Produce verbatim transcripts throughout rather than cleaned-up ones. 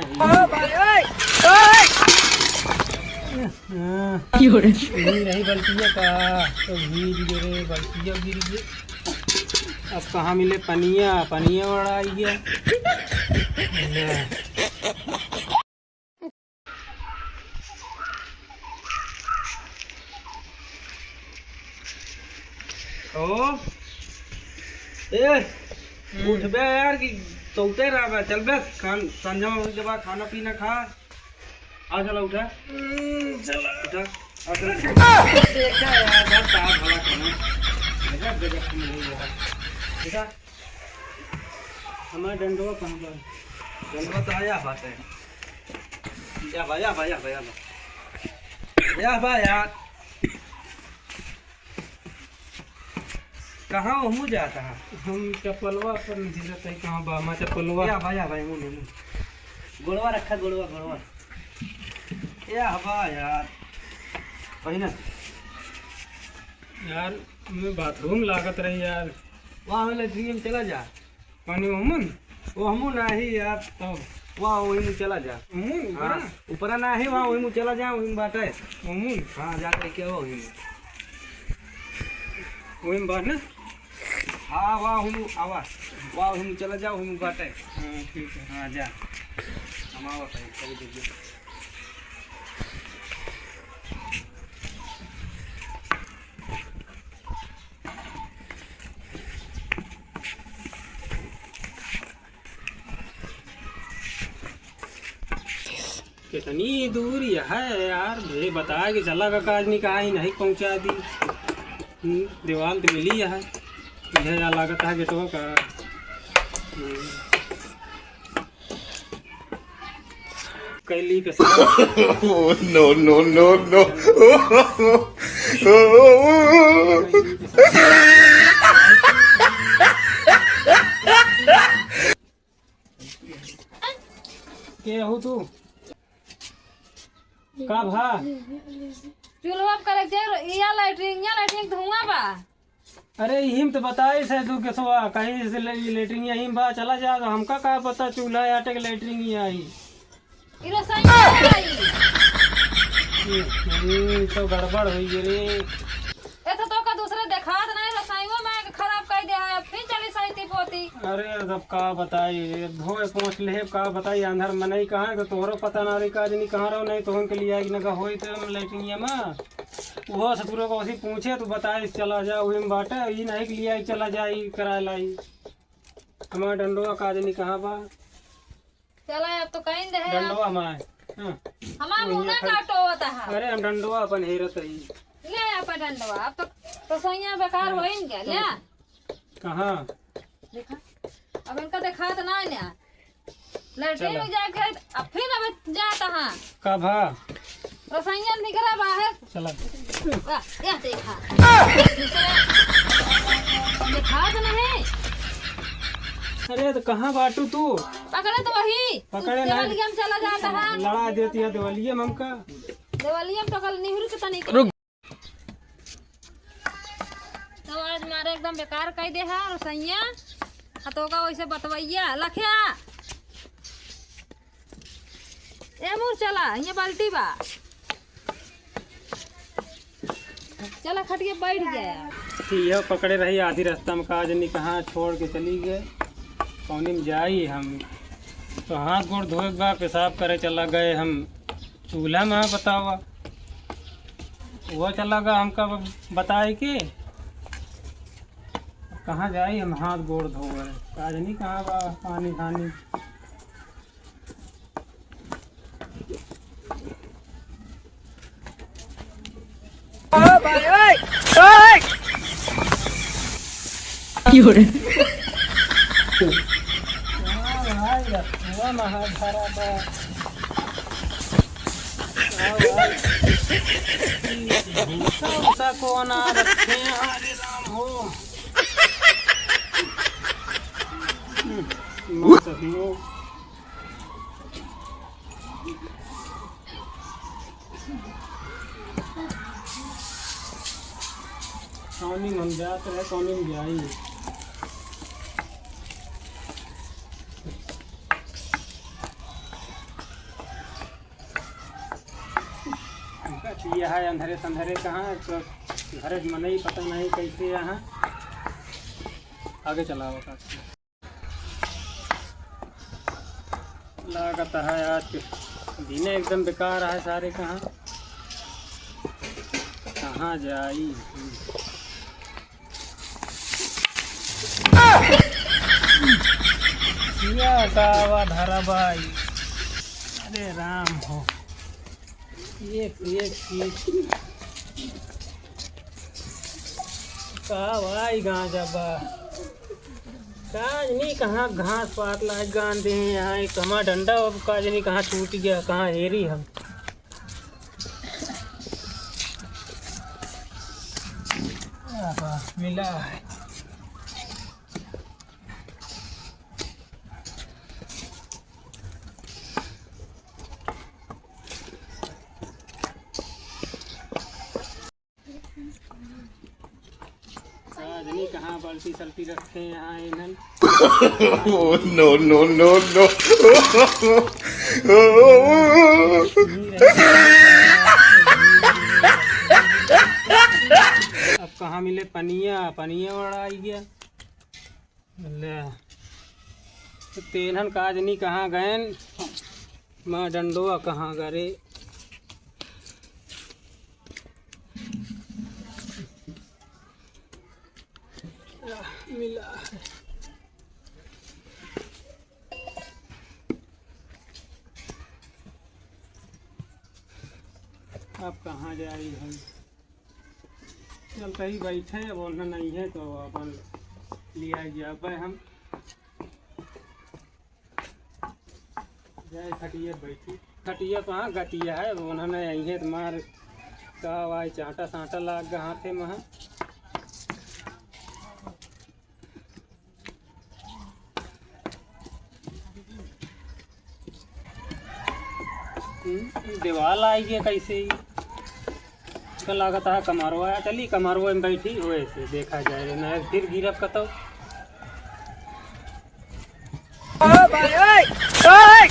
ओ भाई, ओए, ओए। हाँ, की हो रे? यही रही बल्टिया का, तो भीज गए रे, बल्टिया गिर गए। अब कहाँ मिले पनिया, पनिया बड़ा आई गया। ले। ओ, ए, हम्म। उठबे यार कि सोते रहबे, चल बे, खान, संझा हो के बाद खाना पीना खा। आ, चला, उठा। हम्म, चला। उठा। आ, चला। देखा यार, बस तार भला खाना। गजब, गजब की नहीं यार। देखा? हमारा डंडवा कहाँ बा? डंडवा तो आया बात है। या बा, या बा, या बा, या बा। या बा यार। कहाँ ओहमू जाता है? हम चप्पलवा पर नहीं रहते, कहाँ बा हमार चप्पलवा? या बा, या बा, मुने, मुने। गोड़वा रखा, गोड़वा, गोड़वा। या बा यार। पहिना। यार, मैं बाथरूम लागत रही यार। वहाँ वाला लेटरिन में चला जा। पानी ओहमन? ओहमू नाही यार। तब? वहाँ वही में चला जा। ओहमन, हाँ, ऊपरा? ऊपरा नाही, वहाँ वही में चला जा, वही में बाटे। ओहमन? हाँ, जा करके आओ वही में। वही में बाटे ना? हाँ, वहाँ वही में, आवा। वहाँ वही में चला जा, वही में बाटे। हाँ, ठीक है। हाँ, जा। हम आवा कहीं, कभी देख लो। कितनी दूर यह है यार, भे बताए कि चला का काज नहीं कहा ही नहीं पहुँचा दी। हम्म, दीवाल तो मिली है, यह या लागत है गेटवा का। हम्म। कैली पे से। Oh, no, no, no, no। के हो तू? का भा? चूल्हा पर करे जे, या लैट्रिन, या लैट्रिन धुआं बा। अरे, इहिम तो बताइस है तू केसवा, कहीं से ले-, लेटरिन यहीं बा, चला जा, तो हमका का पता चूल्हा आटे के लेटरिन ही आई। ई रसोई में आई। हम्म, तो गड़बड़ होई गे रे। ए तो तोका दूसरे देखात नहीं, रसोईओ में आके खराब कर दे है, अब फिर चली सही ती पोती। अरे, अब का बताई, धोए पोंछ लेहे, का बताई, आंधर मनई कहाँ है, तो तोहरो पता ना रही, का जनी कहाँ रहो, नहीं तो उनके लिए आई नगा होई तो हम लेटरिन में। उहो ससुरो को उसी पूछे, तू बताइस चला जा, उही में बाटे, ई नहीं कि लिया चला जा, ई कराए लाई। हमार डंडवा का जनी कहाँ बा? चला, अब तो कहीं दे है। डंडवा हमार। हाँ। हमार मुँह ना काटो होता है। अरे, हम डंडवा अपन हेरत ही। ले अपन डंडवा, अब तो रसोइया बेकार होइन गया, ले। कहाँ? देखा, अब इनका देखात ना है ना। लैट्रिन चला। में जाके अब फिर अब जाता हाँ। का भा? रसोइया निकला बाहर। चला। वाह, यह देखा। देखात नहीं। अरे तो कहाँ बाटू तू? पकड़े तो वही। पकड़े ना। देवलिया में चला जाता है। लड़ा देती है देवलिया में हमका। देवलिया में तो कल निहुर के तनी। रुक। तो आज मारे एकदम बेकार कई दे है रसोइया। आ तो का वैसे बतवैया लख्या। ए मूर चला, ये बाल्टी बा। चला खटिया बैठ गया। तो यह पकड़े रही आधी रास्ता में, का जनी कहाँ छोड़ के चली गए। कौनी में जाई हम तो हाथ गोड़ धोए के बा, पेशाब करे चला गए हम। चूल्हा में बतावा, वो चला गा हमका ब-, बताए के। कहाँ जाई हम हाथ गोड़ धोवे, का जनी कहाँ बा पानी धानी। ओ भाई, ओए, ओए। की हो रे? हाँ भाई, रखुआ महा भरा बा। हाँ भाई। भूसा उसा कौन आ रखे हैं? अरे राम हो। हम्म, मत हो। कौनी में हम जात रहे, कौनी में जाई। यह है अंधरे संधरे कहाँ, तो घरे मनई पता नहीं कैसे यहाँ। आगे चलाओ का। लागत है आज के दिने एकदम बेकार है सारे। कहाँ, कहाँ जाई? या कावा धरा बाई। अरे राम हो, एक एक चीज। का बाई गांजा बा। काज नहीं कहाँ घास पात लाग गान दे हैं यहाँ, एक हमार डंडा अब काज नहीं कहाँ छूट गया, कहाँ हेरी हम। आहा, मिला है। का जनी कहाँ बाल्टी सल्टी रखे हैं यहाँ इन्हन। Oh, no, no, no, no। अब कहाँ मिले पनिया, पनिया उड़ाई गया। ले, तो तेनहन काज नहीं कहाँ गएन, माँ डंडोआ कहाँ गरे। मिला है। अब कहाँ जाई हम? चलते ही बैठे, अब ओन्हन नहीं है तो अपन लिया जाबे हम। जाए खटिया बैठी, खटिया कहाँ गतिया है, अब ओन्हन नहीं है तो मार का वाई चाटा साटा लाग गा हाथे में। हम्म, देवाल आई गया कैसे ही। का लागत है कमरवा चली, कमरवा में बैठी हुए से देखा जाए, ना फिर गिरब कतौ। ओ भाई, ओए, ओए।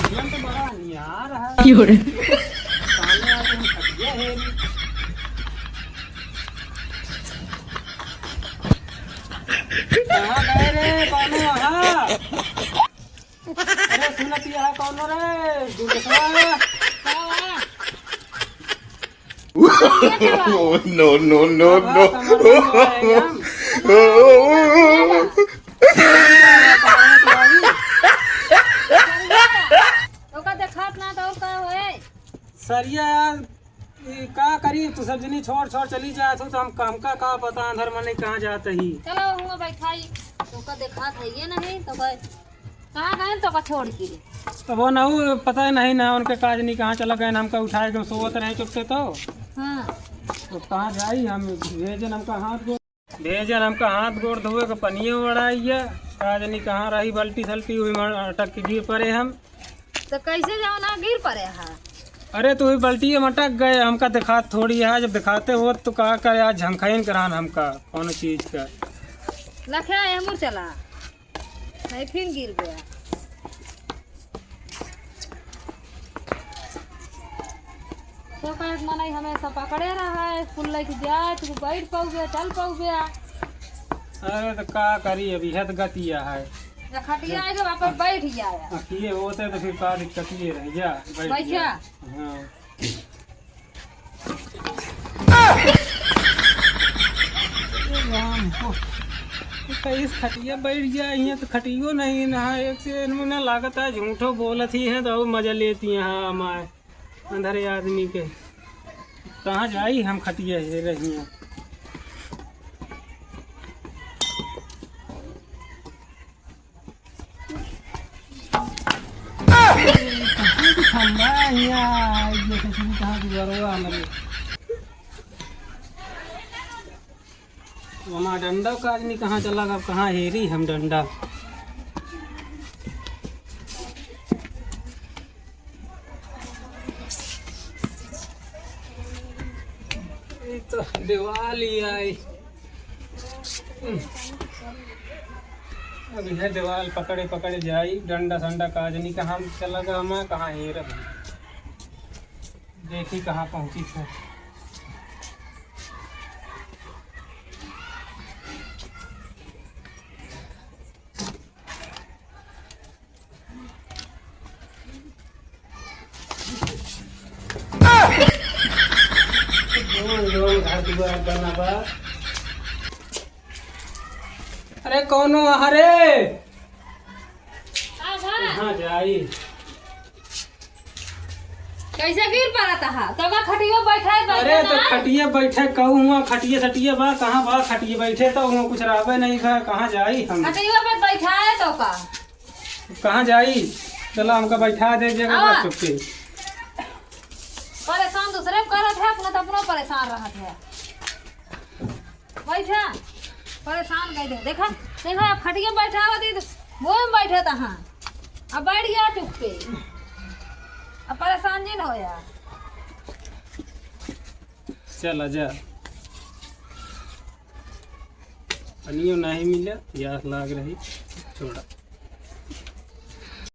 जीवन तो बड़ा नियार है। क्यों रे? सामने आके हम खटिया हेरी। कहाँ गए रे बानो? हाँ। अरे सुनत यह कौनो रे, दुर्गेशवा। का बा? Oh, no, no, no, no। ओका देखात ना तो का होए? सरिया यार, ई का करी, तू सब जनी छोड़ छोड़ चली जात हो, तो हम, हमका का पता अंधर मने कहाँ जात ही। चलो, हुआ बैठाई, तोका देखात है ये नहीं, तो कहे, कहाँ गए तोका छोड़ के? तब वो ना, वो पता ही नहीं ना, उनके काज नहीं कहाँ चला गए, हमका उठाए के सोवत रहे चुपके तो। हाँ। तो कहाँ जाई हम, भेजन हमका हाथ गोड़, भेजन हमका हाथ गोड़ धोए के पनिये उड़ाइया, काज नहीं कहाँ रही बाल्टी सल्टी, वही में अटक के गिर पड़े हम। तो कैसे जाओ ना गिर पड़े हा? अरे तो वही बाल्टी में अटक गए, हमका देखात थोड़ी है, जब देखाते हो तो कहा करे आज झंखाइन करान हमका कौनो चीज का। लखे एमुर चला, नहीं फिर गिर गया। तो का एक मनई हमेशा पकड़े रहा है, कुल लेके जाए, तू बैठ पाउबे, चल पाउबे। अरे तो का करी, अभी है तो गतिया है। या खटिया आए के वापस बैठ जाए। अकिए होते तो फिर का दिक्कत ये रह जा, बैठ बैठा। जा। हाँ। ए राम हो। तो इस खटिया बैठ गया, यहाँ तो खटियो नहीं ना, एक से इनमें ना लागत है, झूठो बोलत ही है, तो और मजा लेती हैं। हाँ, हमारे अंधरे आदमी के कहाँ जाई हम खटिया हे रही हैं। कहाँ से ठंडा है यहाँ, ये तो सुन कहाँ की गरवा हमारे। हमार डंडा का आदमी कहाँ चला गया, कहाँ हेरी हम डंडा। एक तो देवाल ही आई। अब यह देवाल पकड़े पकड़े जाई, डंडा संडा काज नहीं, कहाँ चला गया हमार, कहाँ हेर हम। देखी कहाँ पहुँची थे। जौन जौन घर दुआर बना बा। अरे कौनो अहा रे? का बा? कहाँ जाई? कैसे गिर पड़त हा? तो का खटिया बैठाए, बैठे अरे तो ना? खटिया बैठे कहूँ हुआ, खटिया सटिया बा, कहाँ बा खटिया बैठे? तो हुआ कुछ रहबे नहीं बा, कहाँ जाई हम? खटिया पे बैठाए तो का? कहाँ जाई? चला हमका बैठा दे एक जगह आवा। बस चुप्पे। परेशान दूसरे को करत है, अपना तो अपना परेशान रहत है। बैठा, परेशान कर दे। देखा, देखा, अब खटिया बैठा होती तो वो में बैठे तहाँ। अब बैठ गया चुप्पे। अब परेशान जिन होया। चल आजा। पनियो नहीं मिला, प्यास लाग रही। छोड़ा।